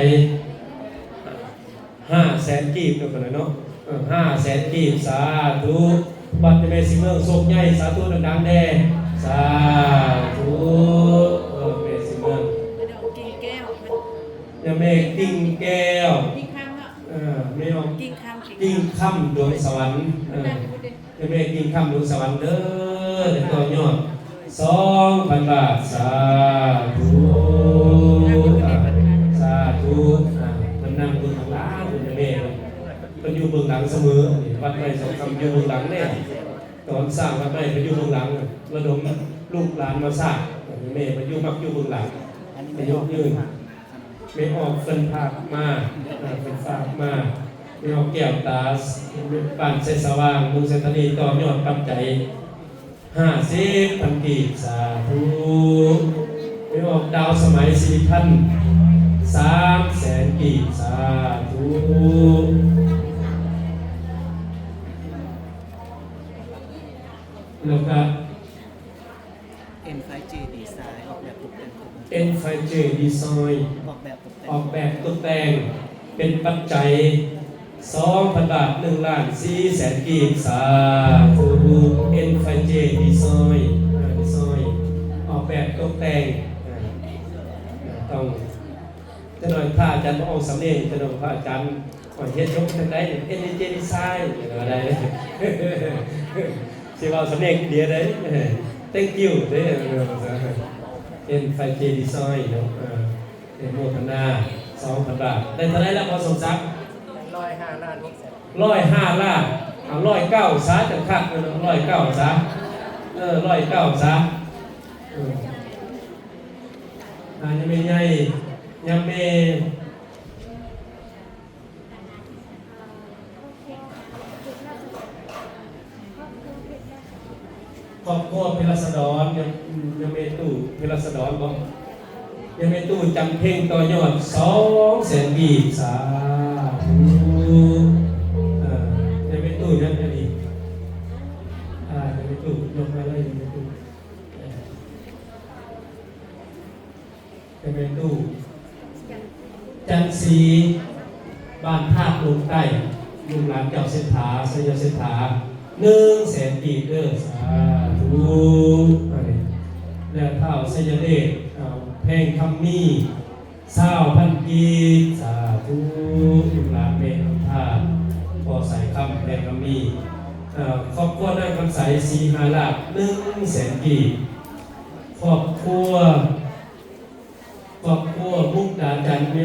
ຫ້າແສນກີບເນາະ ເພິ່ນວ່າເນາະ. ເອີ ຫ້າແສນກີບ ສາທຸ. ວັດຍາແມ່ສີເມືອງໂຊກໃຫຍ່ ສາທຸ ດັງໆແດ່ ສາທຸ. ເອີ ແມ່ສີເມືອງ ຍາແມ່ກິ່ງແກ້ວ ເອີ ແມ່ອອກ ກິ່ງຄຳ ດວງສະຫວັນ ເອີ ຍາແມ່ກິ່ງຄຳ ດວງສະຫວັນເດີ ໄດ້ຕໍ່ຍອດ ສອງພັນບາດ ສາທຸ ສາທຸ. ອາ ເພິ່ນນັ່ງເບິ່ງຂ້າງຫຼັງ ເພິ່ນ ແມ່ເພິ່ນ ເພິ່ນຢູ່ເບື້ອງຫຼັງສະເໝີ ວັດໃໝ່ສອງຄຳຢູ່ເບື້ອງຫຼັງເດ້. ຕອນສ້າງວັດໃໝ່ເພິ່ນຢູ່ເບື້ອງຫຼັງ ລະດົມລູກຫຼານມາສ້າງ. ແມ່ເພິ່ນຢູ່ ມັກຢູ່ເບື້ອງຫຼັງ ອາຍຸຍືນ. ແມ່ອອກເພິ່ນຝາກມາ ເພິ່ນຝາກມາ. ແມ່ອອກແກ້ວຕາ ບ້ານໄຊສະຫວ່າງ ເມືອງໄຊທານີ ຕໍ່ຍອດປັດໄຈ ຫ້າສິບພັນກີບ ສາທຸ. ແມ່ອອກດາວສະໄໝ ສິລິພັນ ສາມແສນກີບ ສາທຸ. ແລ້ວກະ ເອັນໄຟເຈ ດີໄຊ ອອກແບບຕົກແຕ່ງ ເອັນໄຟເຈ ດີໄຊ ອອກແບບຕົກແຕ່ງ ອອກແບບຕົກແຕ່ງ ເປັນປັດໄຈ ສອງພັນບາດ ໜຶ່ງລ້ານສີ່ແສນກີບ ສາທຸ. ເອັນໄຟເຈ ດີໄຊ ອາ ດີໄຊ ອອກແບບຕົກແຕ່ງ ອາ ອາ ຕ້ອງ ຈັກໜ່ອຍພະອາຈານບໍ່ອອກສຳນຽງ ຈັກໜ່ອຍພະອາຈານ ຂ້ອຍເຮັດຈົບຈັ່ງໃດ ເອັນໄຟເຈ ດີໄຊ ວ່າໄດ້ ຊິເວົ້າສຳນຽງອິນເດຍໄດ້ thank you ເດ້ ເອີ ເອັນໄຟເຈ ດີໄຊ ເນາະ. ເອີ ອະນຸໂມທະນາ ສອງພັນບາດ. ໄດ້ເທົ່າໃດລະ ພໍ່ສົມສັກ? ຮ້ອຍຫ້າລ້ານ ຮ້ອຍຫ້າລ້ານ. ເອົາ ຮ້ອຍເກົ້າ ຊະ ຈັ່ງຄັກ ເອີ ຮ້ອຍເກົ້າ ຊະ ເອີ ຮ້ອຍເກົ້າ ຊະ. ເອີ ອາ ຍາແມ່ໃຫຍ່ ຍາແມ່ ຄອບຄົວເພລະສະດອນ ຍາ ຍາແມ່ຕູ້ເພລະສະດອນບໍ? ຍາແມ່ຕູ້ຈັນເພັງ ຕໍ່ຍອດ ສອງແສນກີບ ສາທຸ. ເອີ ຍາແມ່ຕູ້ຍັງອັນນີ້ ອາ ຍາແມ່ຕູ້ ຍົກມາເລີຍ ຍາແມ່ຕູ້ ເອີ. ເປັນແມ່ຕູ້ ຈັນສີ ບ້ານທາດລົງໃຕ້ ລູກຫຼານເຈົ້າເສດຖາ ໄຊຍະເສດຖາ ໜຶ່ງແສນກີບເດີ ສາທຸ. ອັນນີ້ ແລ້ວທ້າວໄຊຍະເດດ ເອົາ ແພງຄຳມີ ຊາວພັນກີບ ສາທຸ. ລູກຫຼານແມ່ອຳພາ ພໍ່ສາຍຄຳ ແພງຄຳມີ ເອີ ຄອບຄົວນາງຄຳໃສ ສີຫາລາດ ໜຶ່ງແສນກີບ. ຄອບຄົວ ຄອບຄົວມຸກດາຈັນ ແມ່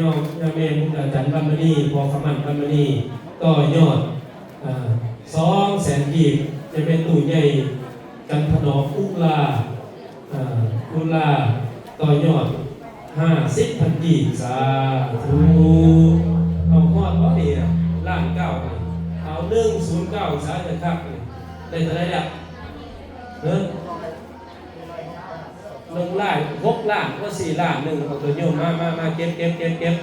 ແມ່ມຸກດາຈັນ ວັນມະນີ ພໍ່ຄຳໝັ້ນ ວັນມະນີ ຕໍ່ຍອດ ເອີ ສອງແສນກີບ. ຈະເປັນຕູ້ໃຫຍ່ ຈັນທະໜອມ ອຸລາ ເອີ ອຸລາ ຕໍ່ຍອດ ຫ້າສິບພັນກີບ. ສາທຸ. ເອົາຮອດບໍ່ນີ້? ລ້ານເກົ້າ ເອົາ ໜຶ່ງສູນເກົ້າ ຊະ ຈະຄັກ ໄດ້ເທົ່າໃດແລ້ວ? ເອີ ໜຶ່ງລ້ານ ຫົກລ້ານ ກໍສີ່ລ້ານໜຶ່ງ ເອົາໂຕໂຍມ ມາ ມາ ມາ ເກັບ ເກັບ ເກັບ ເກັບ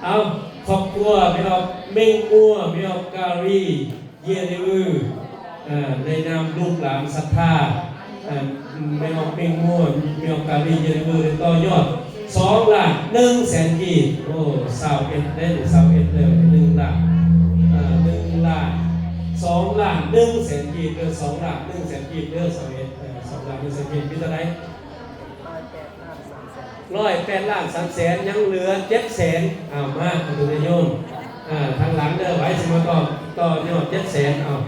ເອົາ ຄອບຄົວແມ່ອອກເມັງມົວ ແມ່ອອກກາລີ ເຢຍເລວື ເອີ ໃນນາມລູກຫຼານສັດທາ ເອີ ແມ່ອອກເມັງມົວ ແມ່ອອກກາລີ ເຢຍເລວື ໄດ້ຕໍ່ຍອດ ສອງລ້ານໜຶ່ງແສນກີບ ໂອ້ ຊາວເອັດເດ້ ຊາວເອັດເດີ ໜຶ່ງລ້ານ ເອີ ໜຶ່ງລ້ານ ສອງລ້ານໜຶ່ງແສນກີບເດີ ສອງລ້ານໜຶ່ງແສນກີບເດີ ຊາວເອັດ ເອີ ສອງລ້ານໜຶ່ງແສນກີບ ມີເທົ່າໃດ? ຮ້ອຍແປດລ້ານສາມແສນ ຍັງເຫຼືອເຈັດແສນ ເອົາ ມາ ປະຕູນະໂຍມ ເອີ ທາງຫຼັງເດີ ໃຜຊິມາຕໍ່ ຕໍ່ຍອດເຈັດແສນ ເອົາ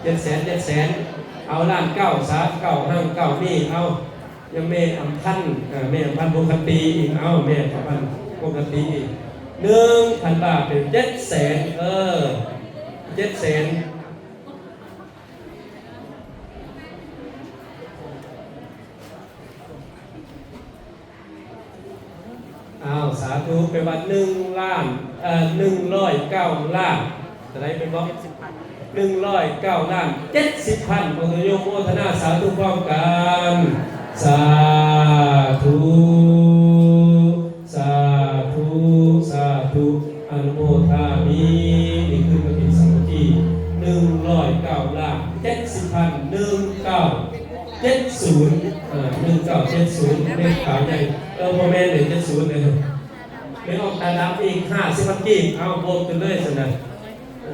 ເຈັດແສນ ເຈັດແສນ ເອົາ ລ້ານເກົ້າ ຊະ ເກົ້າຮັ່ງເກົ້າມີ ເອົາ ຍັງແມ່ອຳພັນ ເອີ ແມ່ອຳພັນປົກກະຕິອີກ ເອົາ ແມ່ອຳພັນປົກກະຕິອີກ ໜຶ່ງພັນບາດ ເປັນເຈັດແສນ ເອີ ເຈັດແສນ ອ້າວ ສາທຸ ແປວ່າໜຶ່ງລ້ານ ເອີ ໜຶ່ງຮ້ອຍເກົ້າລ້ານ ເທົ່າໃດແມ່ນບໍ່? ໜຶ່ງຮ້ອຍເກົ້າລ້ານເຈັດສິບພັນ ຂໍໂຍມໂມທະນາສາທຸພ້ອມກັນ ສາທຸ ສາທຸ ສາທຸ ອະນຸໂມທາມິ ນີ້ຄືກະຖິນສາມັກຄີ ໜຶ່ງຮ້ອຍເກົ້າລ້ານເຈັດສິບພັນ ໜຶ່ງເກົ້າ ເຈັດສູນ ເອີ ໜຶ່ງເກົ້າເຈັດສູນ ເລກຂາວໃຫຍ່ ເອີ ບໍ່ແມ່ນເດ້ ເຈັດສູນເດ້ ໄປອອກຕາດຳອີກຫ້າສິບພັນກີບ ເອົາ ບວກຂຶ້ນເລີຍຊັ້ນນະ ເອີ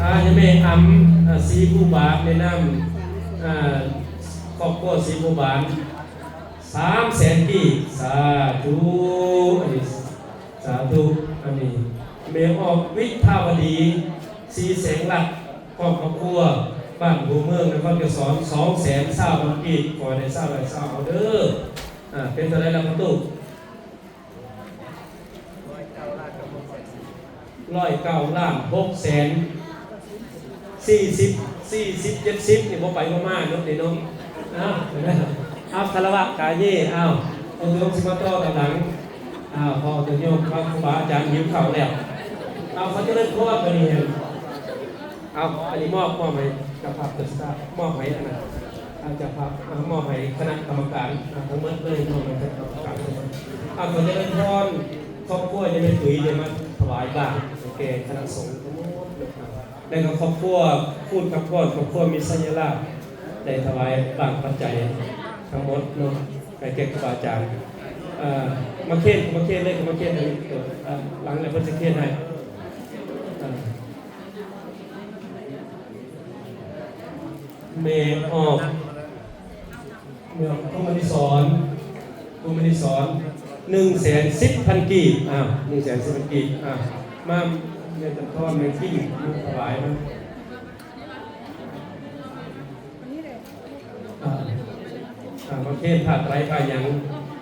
ອາ ຍາແມ່ອຳ ອາ ສີພູບານ ແມ່ນຳ ອາ ຄອບຄົວສີພູບານ ສາມແສນກີບ ສາທຸ ອັນນີ້ ສາທຸ ອັນນີ້ ແມ່ອອກວິພາວະດີ ສີແສງລັດ ຄອບຄົວ ບ້ານຫົວເມືອງ ນະຄອນໄກສອນ ສອງແສນຊາວພັນກີບ ຂໍໃຫ້ຊາວໄດ້ຊາວເອົາເດີ ອາ ເປັນເທົ່າໃດລະພໍ່ຕູ້? ຮ້ອຍເກົ້າລ້ານຫົກແສນ ສີ່ສິບ ສີ່ສິບ ເຈັດສິບ ນີ້ ບໍ່ໄປບໍ່ມາເນາະ ນີ້ເນາະ ເອົາ ເອົາ ຄາລະວະກາເຍ ເອົາ ເອົາໂຍມຊິມາຕໍ່ຕາມຫຼັງ ເອົາ ພໍ່ໂຕໂຍມ ເອົາ ຄູບາອາຈານຫິວເຂົ້າແລ້ວ ເອົາ ຂໍຈະເລີນພອນ ບາດນີ້ ເອົາ ອັນນີ້ມອບ ມອບໃຫ້ເຈົ້າພາບເຈົ້າສະຖານ ມອບໃຫ້ອັນນັ້ນ ເຈົ້າພາບ ມອບໃຫ້ຄະນະກຳມະການ ທັງໝົດເລີຍ ມອບໃຫ້ຄະນະກຳມະການທັງໝົດ ເອົາ ຂໍຈະເລີນພອນ ຄອບຄົວຍາແມ່ຕຸ້ຍໄດ້ມາຖວາຍບ້ານໃຫ້ແກ່ຄະນະສົງທັງໝົດ ແລ້ວກໍຄອບຄົວຄູນຄຳພອນ ຄອບຄົວມີໄຊຍະລາບ ໄດ້ຖວາຍບາງປັດໄຈທັງໝົດເນາະ ໃຫ້ແກ່ຄູບາອາຈານ ເອີ ມາເຄນ ມາເຄນເລີຍ ມາເຄນເລີຍ ເອີ ຫຼັງແລ້ວເພິ່ນຊິເຄນໃຫ້ ເອີ ແມ່ອອກ ແມ່ອອກ ຄຸມມະນີສອນ ຄຸມມະນີສອນ ໜຶ່ງແສນສິບພັນກີບ ອ້າວ ໜຶ່ງແສນສິບພັນກີບ ອ້າວ ມາ ແມ່ຈັນທອນ ແມ່ກິນ ມາຖວາຍ ມາ ອ່າ ອ່າ ມາເຄນຜ້າໄຕຣຜ້າຫຍັງ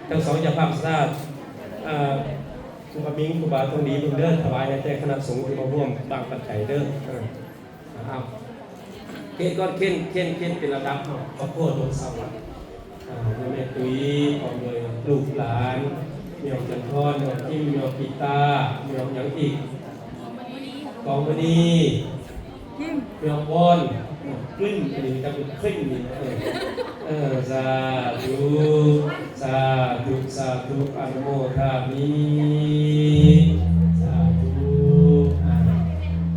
ທັງສອງເຈົ້າພາບສະຖານ ອ່າ ຄູບາມິງ ຄູບາທອງດີ ເບິ່ງເດີ ຖວາຍໃຫ້ແຕ່ຄະນະສົງທີ່ມາຮ່ວມບາງປັດໄຈເດີ ອ່າ ເອົາ ເຄນກ່ອນ ເຄນ ເຄນ ເຄນເປັນລະດັບເນາະ ຄອບຄົວດົງສະຫວັດ ອ່າ ແມ່ຕຸ້ຍ ພ້ອມດ້ວຍລູກຫຼານ ແມ່ອອກຈັນທອນ ແມ່ອອກຈິ້ມ ແມ່ອອກກີຕາ ແມ່ອອກຫຍັງອີກ ກອງມະນີ ແມ່ອອກວອນ ແມ່ອອກກລິ້ນ ອັນນີ້ຈະເປັນຄລິ້ນນີ້ ເອີ ເອີ ສາທຸ ສາທຸ ສາທຸ ອະນຸໂມທາມິ ສາທຸ ອ່າ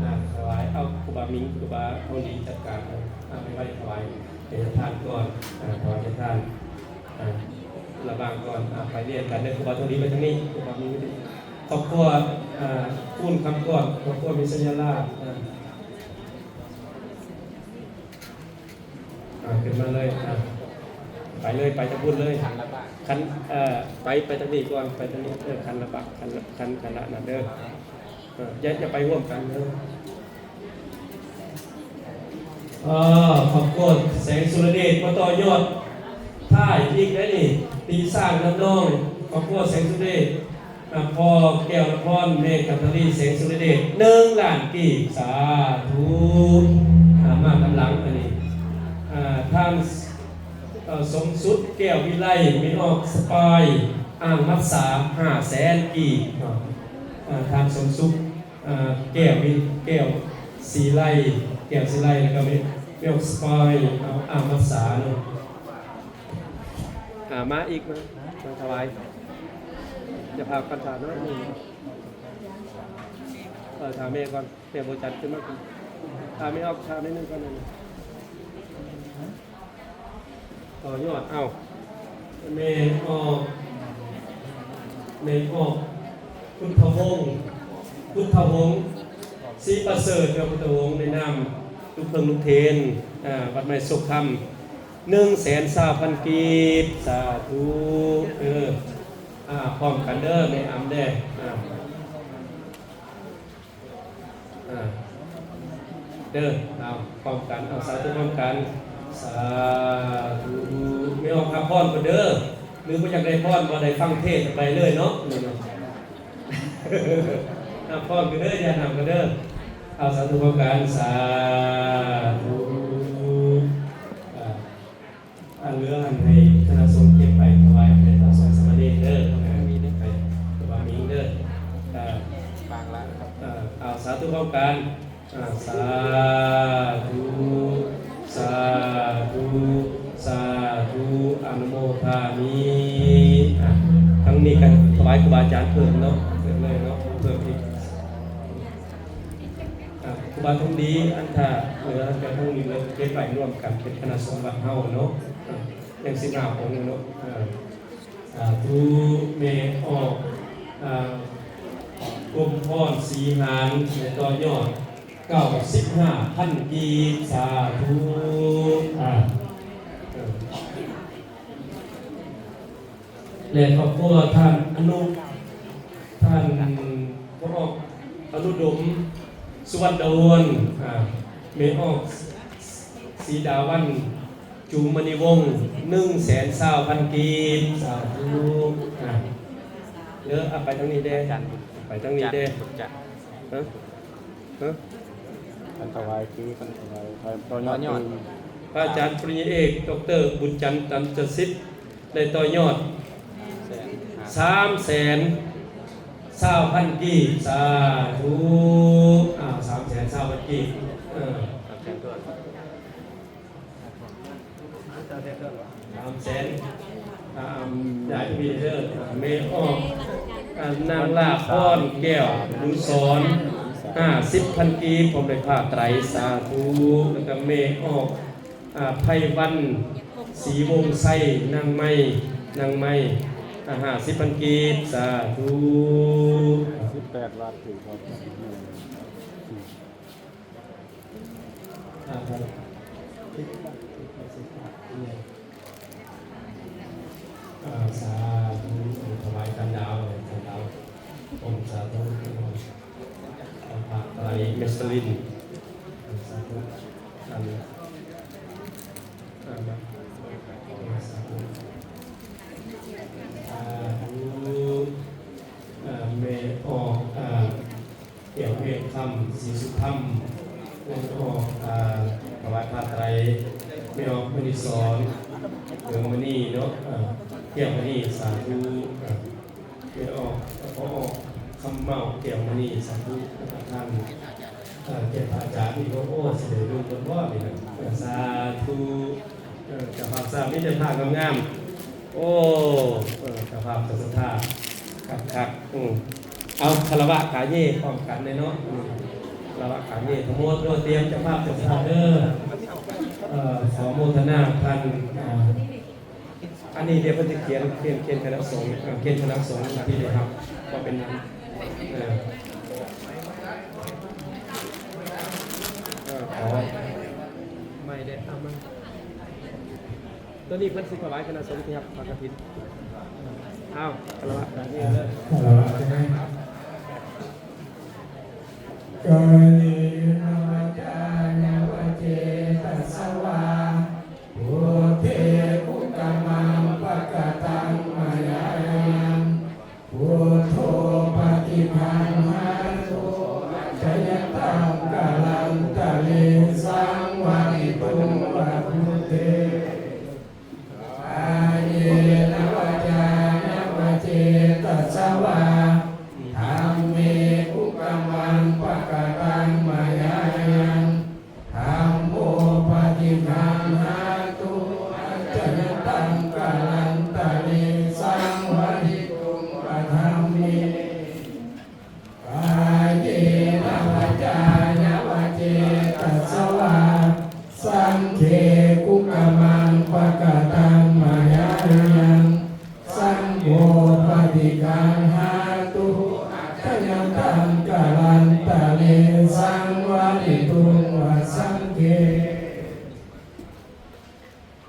ອ່າ ຖວາຍ ເອົາ ຄູບາມິງ ຄູບາທອງດີຈັດການ ອ່າ ໄປໄວ້ຖວາຍ ເປັນທານກ່ອນ ອ່າ ຖວາຍເປັນທານ ອ່າ ລະບາງກ່ອນ ອ່າ ໄປລຽນກັນເດີ ຄູບາທອງດີໄປທາງນີ້ ຄູບາມີຄອບຄົວ ອ່າ ຄູນຄຳກ່ອນ ຄອບຄົວມີໄຊຍະລາດ ອ່າ ອ່າ ຂຶ້ນມາເລີຍ ອ່າ ໄປເລີຍ ໄປທາງພຸ້ນເລີຍ ຄັນ ເອີ ໄປ ໄປທາງນີ້ກ່ອນ ໄປທາງນີ້ ເອີ ຄັນລະບາງ ຄັນລະ ຄັນ ຄັນລະນັ້ນເດີ ເອີ ຢ່າ ຢ່າໄປຮ່ວມກັນເດີ. ເອີ ຄອບຄົວແສງສຸລະເດດ ມາຕໍ່ຍອດທ້າຍອີກໄດ້ນີ້ ຕີຊ້າງນຳນ້ອງ ຄອບຄົວແສງສຸລະເດດ ອ່າ ພໍ່ແກ້ວນະຄອນ ແມ່ກັນທະລີ ແສງສຸລະເດດ ໜຶ່ງລ້ານກີບ ສາທຸ ອ່າ ມານຳຫຼັງອັນນີ້ ອ່າ ທ່ານ ເອີ ສົມສຸດ ແກ້ວວິໄລ ແມ່ອອກສະປາຍ ອ່າງມັດສາ ຫ້າແສນກີບເນາະ ຄ ອ່າ ທ່ານສົມສຸກ ອ່າ ແກ້ວວິ ແກ້ວສີໄລ ແກ້ວສີໄລ ແລ້ວກໍແມ່ ແມ່ອອກສະປອຍ ອາມາສາເນາະ. ອ່າ ມາອີກ ມາ ມາຖວາຍ ເຈົ້າພາບກ່ອນ ຖ້າໜ້ອຍໜຶ່ງ ເອີ ຖ້າແມ່ກ່ອນ ແມ່ບໍ່ຈັດຂຶ້ນມາ ຖ້າແມ່ອອກ ຖ້າໜ້ອຍໜຶ່ງກ່ອນ. ຕໍ່ຍອດ ເອົ້າ ແມ່ອອກ ແມ່ອອກ ພຸດທະວົງ ພຸດທະວົງ ສີປະເສີດ ແມ່ອອກ ພຸດທະວົງ ໃນນາມລູກເພິ່ງລູກເທນ ອ່າ ວັດໃໝ່ໂຊກຄຳ ໜຶ່ງແສນຊາວພັນກີບ. ສາທຸ ເອີ ອ່າ ພ້ອມກັນເດີ ແມ່ອຳເດີ ອ່າ ເດີ ເອົາ ພ້ອມກັນ ເອົາ ສາທຸພ້ອມກັນ ສາທຸ. ແມ່ອອກຮັບພອນກ່ອນເດີ ຫຼືບໍ່ຢາກໄດ້ພອນ ບໍ່ໄດ້ຟັງເທດໄປເລີຍເນາະ ຮັບພອນກ່ອນເດີ ຢ່ານຳກັນເດີ ເອົາ ສາທຸພ້ອມກັນ ສາທຸ. ອ່າ ອັນເຫຼືອຫັ້ນໃຫ້ຄະນະສົງເກັບໄປຖວາຍແດ່ພະສົງສາມະເນນເດີ ໃຫ້ຄະບາມິງເດີ ອ່າ ປາງລະ ອ່າ ເອົາ ສາທຸພ້ອມກັນ ອ່າ ສາທຸ ສາທຸ ສາທຸ ອະນຸໂມທາມິ ອ່າ ທາງນີ້ກໍຖວາຍຄູບາອາຈານເພີ່ມເນາະ ເພີ່ມເລີຍເນາະ ເພີ່ມອີກ. ອ່າ ຄູບາທອງດີ ອັນຖ້າເຫຼືອຈາກທາງນີ້ແລ້ວເກັບໄວ້ລວມກັນເປັນຄະນະສົງฆ์ວັດເຮົາເນາະ ອ່າ ຍັງສິບຫ້າອົງເນາະ ອ່າ ສາທຸ ແມ່ອອກ ອ່າ ກົມພອນສີຫານ ແລະ ຕໍ່ຍອດ ເກົ້າສິບຫ້າພັນກີບ ສາທຸ ອ່າ ເອີ ແລະ ຄອບຄົວທ່ານອະນຸ ທ່ານພໍ່ອອກອະນຸດົມ ສຸວັນດາວົນ ອ່າ ແມ່ອອກ ສີດາວັນ ຈູມະນີວົງ ໜຶ່ງແສນຊາວພັນກີບ ສາທຸ ອ່າ ເດີ ເອົາໄປທາງນີ້ແດ່ ໄປທາງນີ້ແດ່ ຮະ ຮະ ຄັນຖວາຍຄື ຄັນຖວາຍ ຕໍ່ຍອດ ພະອາຈານປະລິນຍາເອກ ດອກເຕີ ບຸນຈັນ ຕັນຈະສິດ ໄດ້ຕໍ່ຍອດ ສາມແສນຊາວພັນກີບ ສາທຸ ອ່າ ສາມແສນຊາວພັນກີບ ເອີ ສາມແສນ ອ່າ ຍາຍທະວີເດີ ແມ່ອອກ ອ່າ ນາງລາພອນ ແກ້ວບຸນສອນ ຫ້າສິບພັນກີບ ພ້ອມດ້ວຍຜ້າໄຕຣ ສາທຸ ແລ້ວກໍແມ່ອອກ ອ່າ ໄພວັນ ສີວົງໄຊ ນາງໄມ້ ນາງໄມ້ ອ່າ ຫ້າສິບພັນກີບ ສາທຸ ສິບແປດບາດຖືກ ອ່າ ອ່າ ສາທຸ ຖວາຍທານດາວ ທານດາວ ອົງສາທຸ ພະໄຕຣ ເມສລິນ ສາທຸ ອັນ ອ່າ ສາທຸ ສາທຸ ອ່າ ແມ່ອອກ ອ່າ ແກ້ວວຽງຄຳ ສີສຸພັມ ແມ່ອອກ ອ່າ ຖວາຍຜ້າໄຕຣ ແມ່ອອກມະນີສອນ ເຮືອງມະນີເນາະ ເອີ ແກ້ວມະນີ ສາທຸ ເອີ ແມ່ອອກ ພໍ່ອອກຄຳເມົາ ແກ້ວມະນີ ສາທຸ ທ່ານ ເອີ ເຈົ້າພະອາຈານນີ້ ໂອ້ ຊິໄດ້ລົງເພິ່ນບໍ່ນີ້ນະ ເອີ ສາທຸ ເອີ ເຈົ້າພາບ ສາ ມີແຕ່ພາບງາມໆ ໂອ້ ເອີ ເຈົ້າພາບເຈົ້າສັດທາ ຄັກໆ ອື ເອົາ ຄາລະວະກາເຍພ້ອມກັນເລີຍເນາະ ຄາລະວະກາເຍ ທັງໝົດ ໂດຍຕຽມເຈົ້າພາບເຈົ້າສັດທາເດີ ເອີ ຂໍໂມທະນາທ່ານ ເອີ ອັນນີ້ດຽວເພິ່ນຈະຂຽນ ຂຽນ ຂຽນຄະນະສົງ ເອີ ຂຽນຄະນະສົງທີ່ໄດ້ຮັບ ກໍເປັນ ເອີ ເອີ ຂໍ ໄມ້ເດ້ ເອົາມາ ໂຕນີ້ເພິ່ນຊິຖວາຍຄະນະສົງທີ່ຮັບຜ້າກະຖິນ ເອົາ ຄາລະວະ ຄາລະວະ ກາເຍນະວາຈານະວະເຈຕະສະວາ ພຸດເທ ຄຸກກະມັງ ປະກະຕັງ ມາຍາຍັງ ພຸດໂທ ປະຕິພັນຫາຕຸ ອາຈະຍະຕັງ ກາລັນຕະເລ ສັງວະລິຕຸງ ວະພຸດເທ ກາເຍນະວາຈານະວະເຈຕະສະວາ ທຳເມ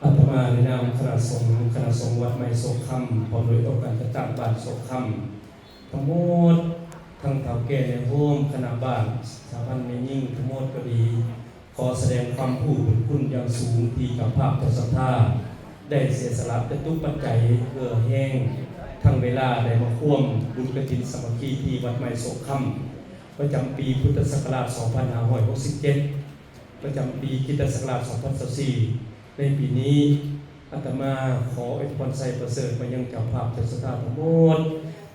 ອາດຕະມາໃນນາມຄະນະສົງ ຄະນະສົງວັດໃໝ່ໂຊກຄຳ ພ້ອມດ້ວຍອົງການຈັດຕັ້ງບ້ານໂຊກຄຳ ທັງໝົດ ທັງເຖົ້າແກ່ນາຍໂຮມ ຄະນະບ້ານ ສະຫະພັນແມ່ຍິງທັງໝົດກໍດີ ຂໍສະແດງຄວາມຮູ້ບຸນຄຸນຢ່າງສູງ ທີ່ເຈົ້າພາບເຈົ້າສັດທາໄດ້ເສຍສະຫຼະຈະຕຸປັດໄຈເອື້ອແຮງທັງເວລາ ໄດ້ມາຮ່ວມບຸນກະຖິນສາມັກຄີທີ່ວັດໃໝ່ໂຊກຄຳ ປະຈຳປີພຸດທະສັກກະລາດສອງພັນຫ້າຮ້ອຍຫົກສິບເຈັດ ປະຈຳປີຄຣິສຕະສັກກະລາດສອງພັນຊາວສີ່ ໃນປີນີ້ ອາດຕະມາຂໍອວຍພອນໄຊປະເສີດໄປຍັງເຈົ້າພາບເຈົ້າສັດທາທັງໝົດ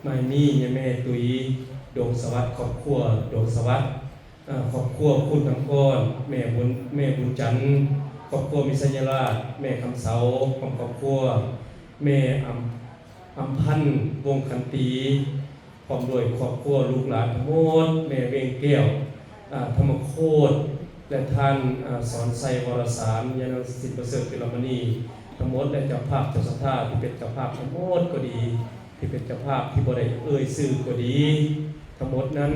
ໝາຍມີຍາແມ່ຕຸ້ຍ ດວງສະຫວັດ ຄອບຄົວ ດວງສະຫວັດ ເອີ ຄອບຄົວ ຄຸນຄຳກອນ ແມ່ບຸນ ແມ່ບຸນຈັນ ຄອບຄົວ ມີໄຊຍະລາດ ແມ່ຄຳເສົາ ພ້ອມຄອບຄົວ ແມ່ອຳ ອຳພັນ ວົງຂັນຕີ ພ້ອມດ້ວຍຄອບຄົວ ລູກຫຼານທັງໝົດ ແມ່ວຽງແກ້ວ ອາ ທຳມະໂຄດ ແລະ ທ່ານ ອາ ສອນໄຊ ວໍລະສານ ຍານາງສິນປະເສີດ ຈຸລະມະນີ ທັງໝົດ ແລະ ເຈົ້າພາບເຈົ້າສັດທາທີ່ເປັນເຈົ້າພາບທັງໝົດກໍດີ ທີ່ເປັນເຈົ້າພາບທີ່ບໍ່ໄດ້ເອີ່ຍຊື່ກໍດີ ທັງໝົດນັ້ນ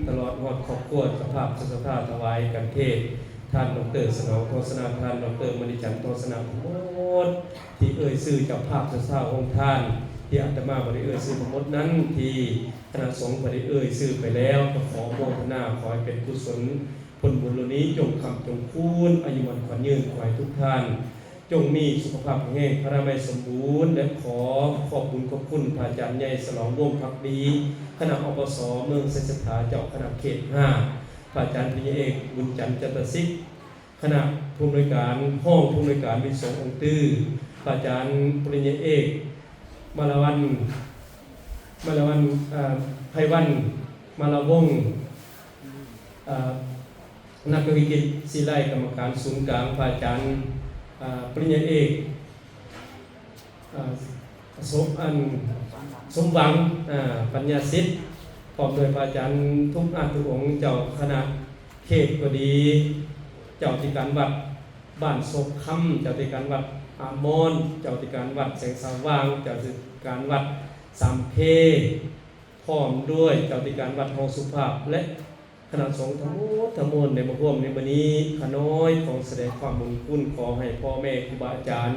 ຕະຫຼອດຮອດຄອບຄົວເຈົ້າພາບເຈົ້າສັດທາຖວາຍກັນເທດ ທ່ານດອກເຕີ ສະໜອງ ທອງຊະນະ ທ່ານດອກເຕີ ມະນີຈັນ ທອງຊະນະ ທັງໝົດ ທີ່ເອີ່ຍຊື່ເຈົ້າພາບເຈົ້າສັດທາໂຮງທານ ທີ່ອາດຕະມາບໍ່ໄດ້ເອີ່ຍຊື່ທັງໝົດນັ້ນ ທີ່ຄະນະສົງບໍ່ໄດ້ເອີ່ຍຊື່ໄປແລ້ວ ກໍຂໍອະໂມທະນາ ຂໍໃຫ້ເປັນກຸສົນ ຜົນບຸນເຫຼົ່ານີ້ຈົ່ງຄ້ຳຈົ່ງຄູນ ອາຍຸໝັ້ນຂວັນຍືນ ຂໍໃຫ້ທຸກທ່ານ ຈົ່ງມີສຸຂະພາບແຂງແຮງ ພະລານາໄມສົມບູນ ແລະ ຂໍຂອບບຸນຂອບຄຸນພະອາຈານໃຫຍ່ ສະຫຼອງ ວົງພັກດີ ຄະນະ ອປສ ເມືອງໄຊເສດຖາ ເຈົ້າຄະນະເຂດຫ້າ ພະອາຈານປະລິນຍາເອກ ບຸນຈັນ ຈັນຕະສິດ ຄະນະຜູ້ອຳນວຍການ ຮອງຜູ້ອຳນວຍການວິນສົງອົງຕື້ ພະອາຈານປະລິນຍາເອກ ມາລະວັນ ມາລະວັນ ເອີ ໄພວັນ ມາລະວົງ ເອີ ນັກທຸລະກິດສີໄລ ກຳມະການສູນກາງ ພະອາຈານ ເອີ ປະລິນຍາເອກ ເອີ ສົມ ອັນ ສົມຫວັງ ເອີ ປັນຍາສິດ ພ້ອມດ້ວຍພະອາຈານທຸກອາດທຸກອົງ ເຈົ້າຄະນະເຂດກໍດີ ເຈົ້າອະທິການວັດບ້ານໂຊກຄຳ ເຈົ້າອະທິການວັດອາມອນ ເຈົ້າອະທິການວັດແສງສາຫວ່າງ ເຈົ້າອະທິການວັດສາມເພ ພ້ອມດ້ວຍເຈົ້າອະທິການວັດ ຮອງສຸພາບ ແລະ ຄະນະສົງທັງໝົດທັງມວນໄດ້ມາຮ່ວມໃນມື້ນີ້ ຂ້ານ້ອຍຂໍສະແດງຄວາມບຸນຄຸນ ຂໍໃຫ້ພໍ່ແມ່ຄູບາອາຈານ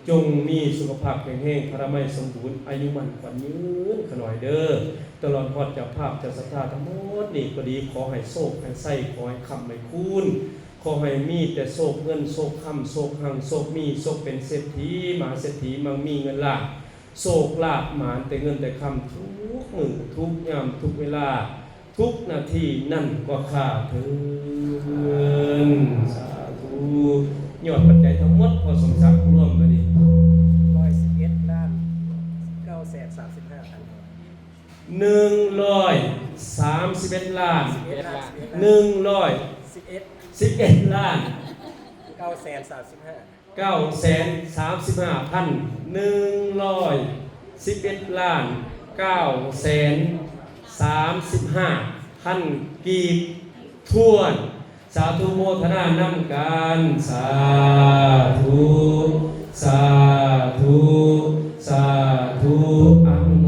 ຈົ່ງມີສຸຂະພາບແຂງແຮງ ພະລານາໄມສົມບູນ ອາຍຸໝັ້ນຂວັນຍືນ ຂ້ານ້ອຍເດີ ຕະຫຼອດຮອດເຈົ້າພາບເຈົ້າສັດທາທັງໝົດນີ້ກໍດີ ຂໍໃຫ້ໂຊກໃຫ້ໄຊ ຂໍໃຫ້ຄ້ຳໃຫ້ຄູນ ຂໍໃຫ້ມີແຕ່ໂຊກເງິນໂຊກຄຳ ໂຊກຮັ່ງໂຊກມີ ໂຊກເປັນເສດຖີ ມະຫາເສດຖີ ໝັ່ງມີເງິນລ້ານ ໂຊກລາບໝານແຕ່ເງິນແຕ່ຄຳ ທຸກມື້ທຸກຍາມທຸກເວລາ ທຸກນາທີນັ້ນກວ່າຂ້າເທີນ ສາທຸ ຍອດປັດໄຈທັງໝົດ ພໍ່ສົມສັກ ລວມໄປນີ້ ໜຶ່ງຮ້ອຍສິບເອັດລ້ານ ເກົ້າແສນສາມສິບຫ້າພັນ ໜຶ່ງຮ້ອຍສາມສິບເອັດລ້ານ ໜຶ່ງຮ້ອຍສິບເອັດລ້ານ ເກົ້າແສນສາມສິບຫ້າ ເກົ້າແສນສາມສິບຫ້າພັນ ໜຶ່ງຮ້ອຍສິບເອັດລ້ານ ເກົ້າແສນສາມສິບຫ້າພັນກີບຖ້ວນ ສາທຸ ໂມທະນານຳກັນ ສາທຸ ສາທຸ ສາທຸ ອະນຸໂມ